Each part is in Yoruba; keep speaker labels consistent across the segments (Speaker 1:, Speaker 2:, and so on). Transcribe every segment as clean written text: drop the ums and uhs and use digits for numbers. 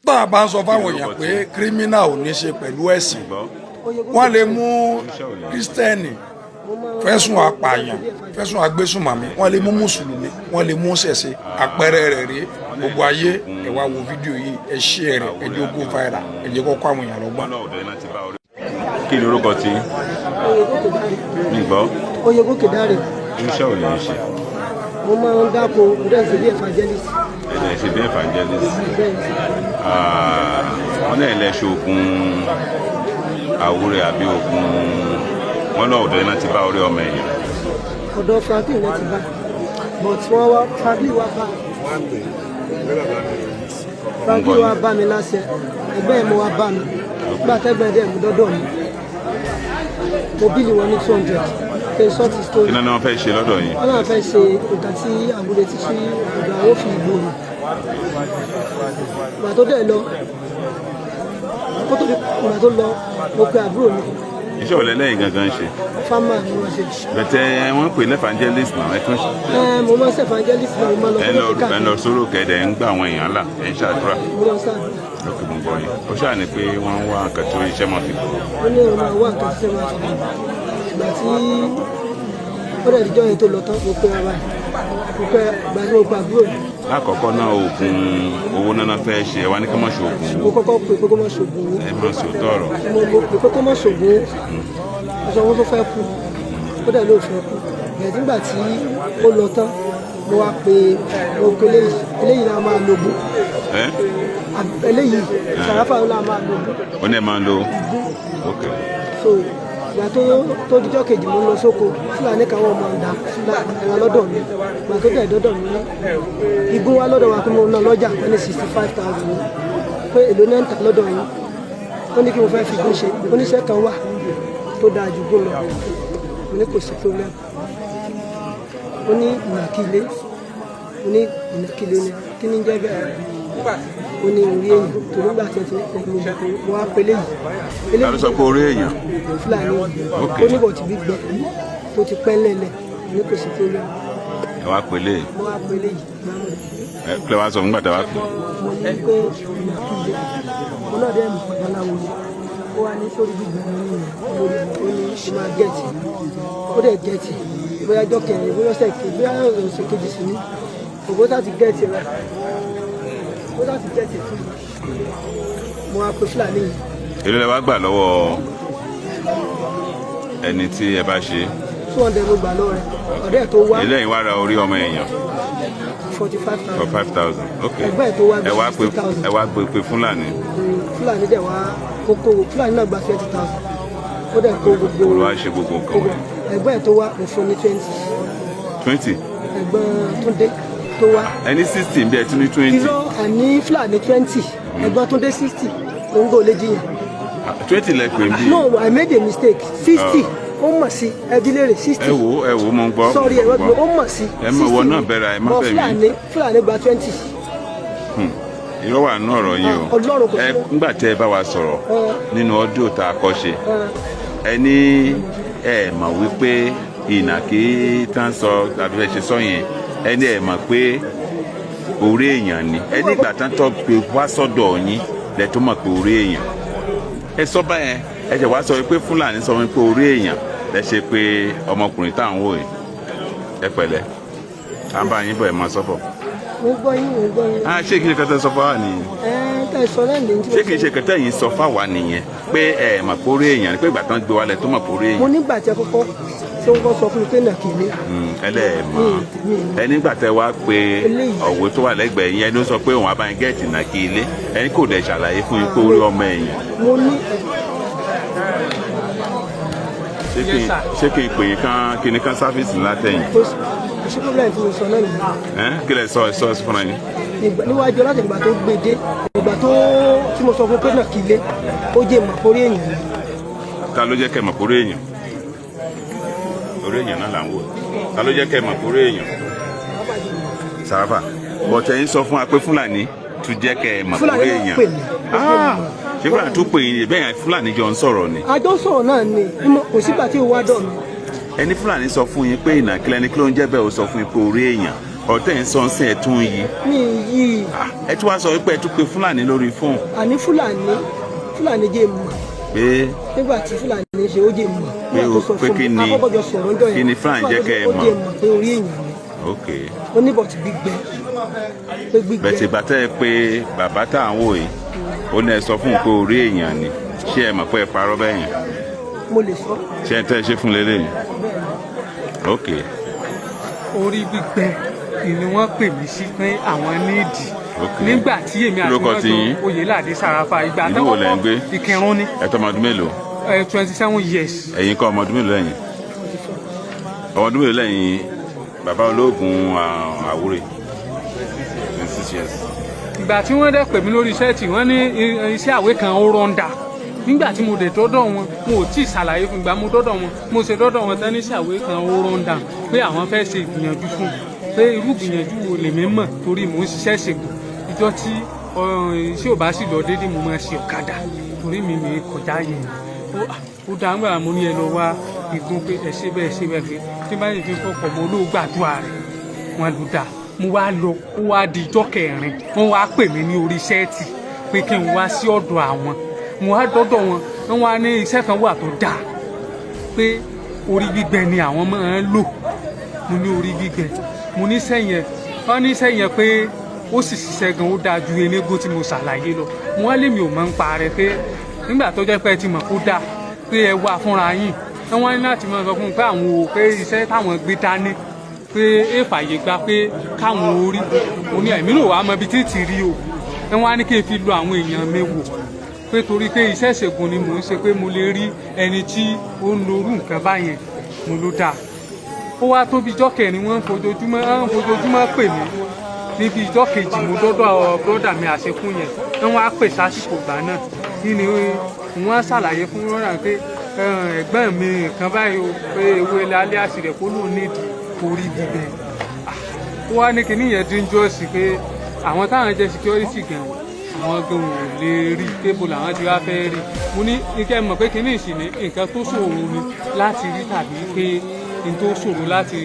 Speaker 1: Tá a bá ń sọ fáwọn èèyàn pé criminal ò ní ṣe pẹ̀lú ẹ̀sìn, wọ́n lè mú Christian fẹ̀sùn apààyàn, fẹ̀sùn agbésùnmọ̀mí, wọ́n lè mú Mùsùlùmí, wọ́n lè mú ṣẹ̀ṣẹ̀. Àpẹẹrẹ rẹ̀ rí. Gbogbo ayé, ẹ wá wo fídíò yìí, ẹ share rẹ̀, ẹ jẹ́ kó viral, ẹ jẹ́ kó kọ́ àwọn èèyàn lọ́gbọ́n.
Speaker 2: Kí ni orúkọ tí mi gbọ́?
Speaker 3: Oyègòkè Dáre.
Speaker 2: Iṣẹ́ ò lè ṣe?
Speaker 3: Mo máa ń dáko, mo dẹ̀ ṣe bí evangelist.
Speaker 2: Ẹ̀dẹ̀ ṣe bí evangelist?
Speaker 3: Bẹ́ẹ̀ ni.
Speaker 2: Ah, wọ́n náà lẹ ṣe oògùn àwúrẹ́ àbí oògùn wọn náà, ọ̀dọ̀ iná ti bá orí ọmọ èèyàn.
Speaker 3: Ọ̀dọ̀ Franklin náà ti bá, but wọ́n wá, Franklin wá bá, Franklin wá bá mi láṣẹ. Ẹgbẹ́ ẹ̀ mo wá bá mi nígbà tẹ́gbẹ́ dẹ̀ mú dọ́dọ̀ mi, mo bill wọn ní 200 kí n sort story.
Speaker 2: Kí náà wọ́n fẹ́ ṣe lọ́dọ̀ yín?
Speaker 3: Wọ́n náà fẹ́ ṣe nǹkan tí àwúrẹ́ ti sí ọ̀dọ̀ àwọn fi ìgboro. Ìgbà tó dẹ̀ lọ, kó tó di ìgbà tó lọ, mo pe àbúrò mi.
Speaker 2: Iṣẹ́ ò lẹ́lẹ́yìn gangan ṣe?
Speaker 3: Farmer ni wọ́n ṣe.
Speaker 2: Bẹ̀tẹ̀ wọ́n pè ní evangelist náà, ẹ tún ṣe.
Speaker 3: Ẹ mo máa ń ṣe evangelist náà, mo máa lọ
Speaker 2: Ẹ lọ
Speaker 3: fún
Speaker 2: ẹ lọ sórí òkè, ẹ̀dẹ̀ ń gbà àwọn èèyàn là, ẹ̀ ń ṣàdúrà.
Speaker 3: Mo lọ sáàdúrà.
Speaker 2: Lókè, mo gbọ́ yín. Ó ṣáà ní pé wọ́n ń wá nǹkan tó iṣẹ́ máa fi gbòòrò.
Speaker 3: Ó ní òun máa wá nǹkan tí ṣe máa fi ìgbà tí ó dẹ̀ díjọ́ yẹn tó lọ tán, mo pe ara ẹ̀, mo pe ìgbà tí mo pe àbúrò mi.
Speaker 2: Lákọ̀ọ́kọ́ náà, oògùn owó náà fẹ́ ṣe, ẹ wá ní ká má ṣe oògùn
Speaker 3: Mo
Speaker 2: owó.
Speaker 3: kọ́kọ́ pè pé kó má ṣògùn owó.
Speaker 2: Ẹ má ṣe òótọ́ ọ̀rọ̀.
Speaker 3: Mo pè pé kó má ṣògùn owó. Mo sọ wọn tó fẹ́ kú, ó dẹ̀ lóò fẹ́ kú. Bẹ̀ẹ̀ nígbà tí ó lọ tán, mo wá pe, mo pe eléyìí, eléyìí náà máa lo ògùn.
Speaker 2: Ẹ
Speaker 3: Eléyìí sàráfà náà máa lo ògùn.
Speaker 2: Ó ní ẹ máa ń lo, ok.
Speaker 3: So ìgbà tó dijọ́ kejì, mo ń lọ sóko, Fúlàní kan wọ́n máa ń da Fúlàní ẹran lọ́dọ̀ mi. Ìgbà tó dẹ̀ dọ́dọ̀ mi ní igun wa lọ́dọ̀ wa pé mo ná lọ́jà, wọ́n ní 65,000, pé èlò náà ń tà lọ́dọ̀ yín. Ó ní kí mo fẹ́ fi gún ṣe, oníṣẹ́ kan wà tó dáa ju gún lọ. Mo ní kò sí problem. Ó ní ìnàkílé, mo ní ìnàkílé ni kí ni jẹ́ bẹ́ẹ̀? Ó ní orí èèyàn torí gbà tí ẹ ti ní mo wá pé léyìí.
Speaker 2: Ta ló sọ pé orí èèyàn?
Speaker 3: Fúlàní.
Speaker 2: Ok.
Speaker 3: Ó ní bọ̀ tí gbígbẹ tó ti pẹ́ lẹ́lẹ̀ ní kò sí problem.
Speaker 2: Ẹ wá pèlè.
Speaker 3: Mo wá pé léyìí.
Speaker 2: Ẹ kílẹ̀ wá sọ fún gbàtà wá pè?
Speaker 3: Mo ní pé ìnàkílé, mo náà dẹ́ mọ̀ babaláwo ni. Ó wá ní sórí gbígbẹ mo ní lórí, ó ní ó máa get, ó dẹ̀ get. Bóyá ọjọ́ kẹrin, bóyá ọ̀sẹ̀ kejì, bóyá ọ̀sẹ̀ kejì sí ní ògbó tá ti get rẹ̀, ó tá ti get fún mi. Mo wá pé Fúlàní yìí.
Speaker 2: Èló lẹ wá gbà lọ́wọ́ ẹni tí ẹ bá ṣe?
Speaker 3: 200 ló gbà lọ́wọ́ rẹ̀, ọ̀rẹ́ ẹ̀ tó wá.
Speaker 2: Eléyìí wá ra orí ọmọ èèyàn.
Speaker 3: 45
Speaker 2: For
Speaker 3: thousand.
Speaker 2: 5,000, ok.
Speaker 3: Ẹgbẹ́ ẹ̀ tó wá
Speaker 2: Ẹ wá pé
Speaker 3: 60,000.
Speaker 2: Ẹ wá pé Fúlàní.
Speaker 3: Fúlàní dẹ̀ wá kókó, Fúlàní náà gba 20,000, ó dẹ̀ kó gbogbo.
Speaker 2: Olúwa ṣe gbogbo nǹkan wọ̀nyí.
Speaker 3: Ẹgbẹ́ ẹ̀ tó wá, mo fún ní 20.
Speaker 2: 20?
Speaker 3: Ẹ̀gbọ́n Túndé tó wá.
Speaker 2: Ẹni 60 bí ẹ tún ní 20.
Speaker 3: Irọ́, àní Fúlàní 20, ẹ̀gbọ́n Túndé 60, òun kò lè jiyàn.
Speaker 2: 20 lẹ pè bí.
Speaker 3: No, I made a mistake, 60. Ó mọ̀ sí ẹbí léèrè, 60.
Speaker 2: Ẹ wo, ẹ wo, mo ń gbọ́.
Speaker 3: Sorry,
Speaker 2: mo
Speaker 3: ẹ
Speaker 2: ń gbọ́.
Speaker 3: ó mọ̀ sí.
Speaker 2: Ẹ mọ̀ ìwọ náà bẹ̀rẹ̀, ẹ má
Speaker 3: Bọ̀
Speaker 2: bẹ̀ mí.
Speaker 3: Fúlàní gba 20.
Speaker 2: Irọ́ wà nínú ọ̀rọ̀ yín o.
Speaker 3: Ọlọ́run kò
Speaker 2: Ẹ
Speaker 3: sí.
Speaker 2: ńgbà tẹ́ ẹ bá wa sọ̀rọ̀ nínú audio tá a kọ́ ṣe, ẹ ní ẹ mọ̀ wípé ìnàkí tán sọ tàbí ẹ ṣe sọ yẹn, ẹ ní ẹ mọ̀ pé orí èèyàn ni. Ẹ ní ìgbà tán tọ́ pé wá sọ́dọ̀ yín lẹ tó mọ̀ pé orí èèyàn. Ẹ sọ báyẹn, ẹ ṣe wá sọ pé Fúlàní sọ wípé orí èèyàn lẹ ṣe pé ọmọkùnrin tá à ń wò yìí. Ẹ pẹ̀lẹ́, à ń bá yín bọ̀, ẹ máa sọ́bọ̀.
Speaker 3: Mo gbọ́ yín, mo gbọ́ yín.
Speaker 2: Ah, ṣé kí ni kẹtẹ sọ fáwa nìyẹn?
Speaker 3: Ẹ tẹ́ sọ náà ní tí mo
Speaker 2: Ṣé kìí ṣe kẹtẹ yìí sọ fáwa nìyẹn pé ẹ mọ̀ pé orí èèyàn ni, pé ìgbà tán gbé wa lẹ tó mọ̀ pé orí
Speaker 3: Mo
Speaker 2: èèyàn?
Speaker 3: nígbà tí ẹ kọ́kọ́ tí wọ́n kọ́ sọ fún mi pé nàkìlé.
Speaker 2: Ẹlẹ́ẹ̀mọ́
Speaker 3: Mi
Speaker 2: ẹ nígbà tẹ wá pé
Speaker 3: Eléyìí.
Speaker 2: ọ̀wé tó wà lẹ́gbẹ̀ẹ́ yẹn ló sọ pé òun abáyín get nàkí ilé, ẹni kò dẹ̀ ṣàlàyé fún yín pé orí ọmọ èèyàn.
Speaker 3: Mo ní
Speaker 2: Ṣé kí n pè yín kán kí ni kán service ńlá tẹ̀yìn?
Speaker 3: Kò sí problem, tí mo sọ náà nìyẹn.
Speaker 2: Ẹ́ kí lẹ sọ? Ẹ sọ ẹ sọ fúnra yín.
Speaker 3: Níwájú láti ìgbà tó gbé dé, ìgbà tó tí mo sọ fún pé nàkìlé, ó jẹ́ mọ̀ orí èèyàn ni.
Speaker 2: Ta ló jẹ́ kẹ́ mọ̀ pé orí èèyàn? Orí èèyàn náà là ń wò. Ta ló jẹ́ kẹ́ mọ̀ pé orí èèyàn? Sàràfà bọ̀tẹ̀ yín sọ fún wa pé Fúlàní tún jẹ́ kẹ́ ẹ mọ̀ pé
Speaker 3: Fúlàní
Speaker 2: orí
Speaker 3: náà
Speaker 2: èèyàn.
Speaker 3: pè mí.
Speaker 2: Ah, ṣé Fúlàní tún pè yín bẹ́ẹ̀ yẹn? Fúlàní jọ ń sọ̀rọ̀ ni.
Speaker 3: Àjọ sọ̀rọ̀ náà ni, kò sígbà tí ó wá dọ̀ mi.
Speaker 2: Ẹni Fúlàní sọ fún yín pé ìnàkílẹ̀ ní kí ló ń jẹ́ bẹ́ẹ̀, ó sọ fún yín pé orí èèyàn. Ọ̀tẹ̀ ń sọ ń sìn, ẹ̀ tún yí.
Speaker 3: Mi yí.
Speaker 2: Ah, ẹ tún wá sọ wípé ẹ tún pe Fúlàní lórí fóònù.
Speaker 3: Àní Fúlàní, Fúlàní jẹ́ mọ̀.
Speaker 2: Pé
Speaker 3: Nígbà tí Fúlàní ṣe, ó jẹ́ mọ̀.
Speaker 2: Pé
Speaker 3: Nígbà tó sọ
Speaker 2: pé
Speaker 3: fún
Speaker 2: kí
Speaker 3: mi, akọ́kọ́ jọ sọ̀rọ̀ ńjọ́ yẹn.
Speaker 2: kí ni Fúlàní jẹ́ kẹ́ ẹ
Speaker 3: Ó
Speaker 2: mọ̀?
Speaker 3: jẹ́ mọ̀ pé orí èèyàn ni. Ó ní bọ̀tí gbígbẹ, pé gbígbẹ.
Speaker 2: Bẹ̀tẹ̀ ìgbà tẹ́ ẹ pé bàbá tá à ń wò yìí, ó ní ẹ sọ fún un pé orí èèyàn ni, ṣé ẹ mọ̀ pé ẹ parọ́ bẹ́ẹ̀ yẹn?
Speaker 3: Mo lè sọ.
Speaker 2: Ṣé ẹ tẹ́ ẹ ṣe fún lélẹ́yìn?
Speaker 3: Bẹ́ẹ̀ ni.
Speaker 2: Ok.
Speaker 4: Orí gbígbẹ ni wọ́n pè mí sí pé àwọn nídìí. Nígbà tí èmi àti
Speaker 2: Kí ló kọ
Speaker 4: wọn
Speaker 2: ti
Speaker 4: jọ
Speaker 2: yín?
Speaker 4: Oyèládé Sàràfà. Ìgbà
Speaker 2: Ìlú wo lẹ̀ ń gbé?
Speaker 4: Ìkírun ni.
Speaker 2: Ẹ tọ́ ọmọ ọdún mélòó?
Speaker 4: 27 years.
Speaker 2: Ẹ̀yin kọ́, ọmọ ọdún mélòó lẹ́yìn? Ọmọ ọdún mélòó lẹ́yìn, bàbá ológun àwúrè? 26 years.
Speaker 4: Ìgbà tí wọ́n dẹ̀ pè mí lórí iṣẹ́ tí wọ́n ní iṣẹ́ àwé kan ó rọ́ǹdà, nígbà tí mo dẹ̀ dọ́dọ̀ wọn, mo ò tí ì ṣàlàyé fún ìgbà mo dọ́dọ̀ wọn. Mo ṣe dọ́dọ̀ wọn tán, ní iṣẹ́ àwé kan ó rọ́ǹdà, pé àwọn fẹ́ ṣe ìgbìyànjú fún pé irú ìgbìyànjú wo lèmi mọ̀, torí mò ń ṣiṣẹ́ ṣègùn. Ìjọ tí iṣẹ́ ò bá sì lọ déédéé, mo máa ṣe ọ̀kadà torí mi kọjá yẹn. Ó dá ńgbà mo ní ẹ lọ wá igun pé ẹ ṣe bẹ́ẹ̀, ṣe bẹ́ẹ̀, pé tí bá yìí fi fọkọ̀ mọ́ olóògbàdúrà rẹ̀ wọn ló dáa. Mo wá lọ, ó wá di ijọ́ kẹrin, wọ́n wá pè mí ní orí sẹ́ẹ̀tì pé kí n wá sí ọ̀dọ̀ àwọn. Mo wá dọ́dọ̀ wọn, wọ́n wá ní iṣẹ́ kan wà tó dáa, pé orí gbígbẹ ni àwọn máa ń lò. Mo ní orí gbígbẹ, mo ní sẹ́yìn, wọ́n ní sẹ́yìn pé ó sì ṣiṣẹ́ gan, ó dáa ju elégbó tí mo ṣàlàyé lọ. Mo wá lèmi ò máa ń pa rẹ pé nígbà tó jẹ́ pé ẹ ti mọ̀ kó dáa, pé ẹ wá fúnra yín. Wọ́n wá ní láti máa sọ fún mi pé àwọn ò pé iṣẹ́ táwọn gbé dání pé èèfàyè gba pé káwọn orí. Mo ní ẹ̀mí náà wàá mọ ibi tí ti rí o. Wọ́n wá ní kí n fi lo àwọn èèyàn mi wò, pé torí pé iṣẹ́ ìṣègùn ni mò ń ṣe, pé mo lè rí ẹni tí ó ń lorú nǹkan báyẹn. Mo ló dáa. Ó wá tó bí ijọ́ kẹrin, wọ́n ń fojoojúmọ́ pè mí. Níbi ijọ́ kejì, mo dọ́dọ̀ brọ́dà mi àṣekún yẹn, wọ́n wá pè sásìkò ìgbà náà. Kí ni wọ́n ṣàlàyé fún brọ́dà pé ẹ̀gbọ́n mi nǹkan báyìí o, pé ewé lálẹ́ àṣìrẹ̀ kó lóun nídìí orí gbígbẹ. Ó wá ní kinní yẹn dangerous, pé àwọn táwọn jẹ́ security gan, àwọn gan ò lè rí tébù làwọn ti wá fẹ́ rí. Mo ní ike mọ̀ pé kinní ìsìn ní nǹkan tó ṣòro ni láti rí, tàbí pé n tó ṣòro láti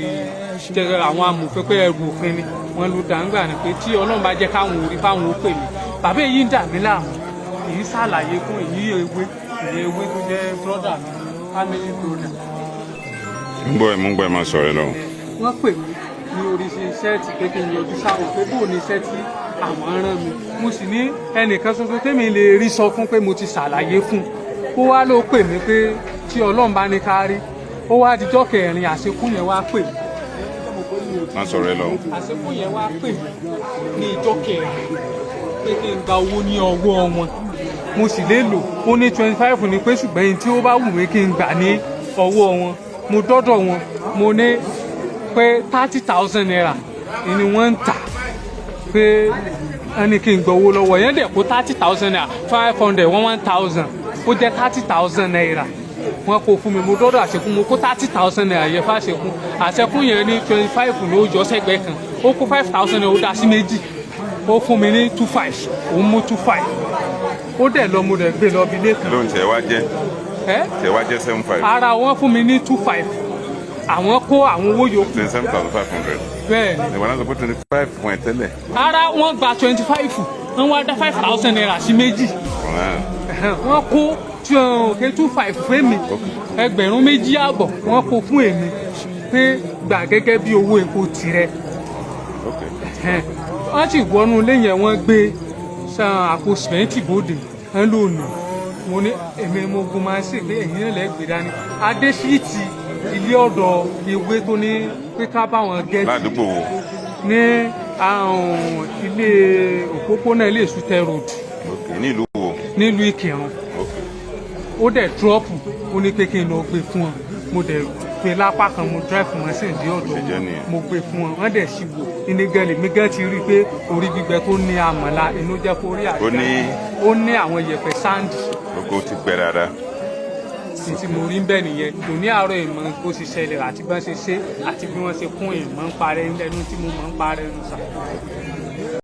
Speaker 4: jẹ́ àwọn amòfin, pé ẹrù òfin ni wọ́n ló dàgbà ni, pé tí Ọlọ́run bá jẹ́ káwọn orí fáwọn ó pè mí. Bàbá èyí ń dà mí láàmú, èyí ṣàlàyé fún èyí ewé, ìyẹn ewé tó jẹ́ brother mi, family brother.
Speaker 2: Ń gbọ́ ẹ, mú gbọ́ ẹ, máa sọ̀rọ̀ ẹ lọ.
Speaker 4: Wọ́n pè mí ní orí iṣẹ́ tí pé kí n yọjú sáwọn, pé bóò ní iṣẹ́ tí àwọn rán mi. Mo sì ní ẹnìkan ṣoṣo tèmi lè rí sọ fún pé mo ti ṣàlàyé fún un. Ó wá ló pè mí pé tí Ọlọ́run bá ní ká rí. Ó wá dijọ́ kẹrin, àṣekún yẹn wá pè mí.
Speaker 2: Máa sọ̀rọ̀ ẹ lọ.
Speaker 4: Àṣekún yẹn wá pè mí ní ìjọ́ kẹrin pé kí n gba owó ní ọwọ́ wọn. Mo sì lè lò ó ní 25 ní, pé ṣùgbọ́n ẹni tí ó bá wù mí kí n gbà ní ọwọ́ wọn. Mo dọ́dọ̀ wọn, mo ní pé ₦30,000 ni wọ́n ń tà, pé ẹni kí n gbọ́ owó lọ́wọ́ yẹn dẹ̀ kó ₦30,000, 500, one one thousand, ó jẹ́ ₦30,000. Wọ́n kó fún mi. Mo dọ́dọ̀ àṣekún, mo kó ₦30,000 yẹn fàṣekún. Àṣekún yẹn ní 25 ló jọ sẹ́gbẹ̀ẹ́ kan, ó kó ₦5,000, ó dá sí méjì, ó fún mi ní two five, òun mú two five, ó dẹ̀ lọ. Mo dẹ̀ gbé lọ bí ilé kan.
Speaker 2: Lóhun tẹ̀ wá jẹ́
Speaker 4: ẹ́
Speaker 2: tẹ̀ wá jẹ́ seven five.
Speaker 4: Ara wọn fún mi ní two five, àwọn kó àwọn owó yòókù.
Speaker 2: 27,500.
Speaker 4: Bẹ́ẹ̀ ni.
Speaker 2: Ìwọ náà sọ pé 25 fún ẹ tẹ́lẹ̀.
Speaker 4: Ara wọn gba 25, wọ́n wá dá ₦5,000 sí méjì. Wọ́n kó two five fún èmi, 2,500 wọ́n kó fún èmi pé gbà gẹ́gẹ́ bí owó epo tirẹ̀. Wọ́n sì wọnú ilé yẹn, wọ́n gbé san àpò sìmẹ́ǹtì bóde, wọ́n lò nù. Mo ní èmi mo gun máa ń sè pé ẹ̀yìn náà lẹ́gbẹ̀ẹ́ dání adésíìtì ilé ọ̀dọ̀ ewé tó ní pé ká bá wọn gẹ́tì.
Speaker 2: Ládùúgbò wo?
Speaker 4: Ní àwọn ilé òpópónà ilé Ìsútẹ Road.
Speaker 2: Ok, nílùú wo?
Speaker 4: Nílùú Ìkìrun. Ó dẹ̀ drop, ó ní pé kí n lọ gbé fún wọn. Mo dẹ̀ gbé lápá kan, mo drive wọn sí ìdí ọ̀dọ̀
Speaker 2: Ṣe jẹ́
Speaker 4: wọn.
Speaker 2: nìyẹn.
Speaker 4: Mo gbé fún wọn, wọ́n dẹ̀ sì wò ní gẹ́lẹ̀ mi gẹ́ ti rí i pé orí gbígbẹ tó ní àmọ̀lá inú jẹ́ kó rí àrídá.
Speaker 2: Ó ní-
Speaker 4: Ó ní àwọn yẹ̀pẹ̀ sand.
Speaker 2: Oko ti gbẹ dáadáa.
Speaker 4: Ní tí mo rí ń bẹ̀ nìyẹn. Kò ní àárọ̀ ìmọ̀ bó ṣe ṣẹlẹ̀ àti bí wọ́n ṣe ṣe àti bí wọ́n ṣe kún ìmọ̀ ń parẹ́ lẹ́nu tí mo mọ̀ ń parẹ́ nù sà.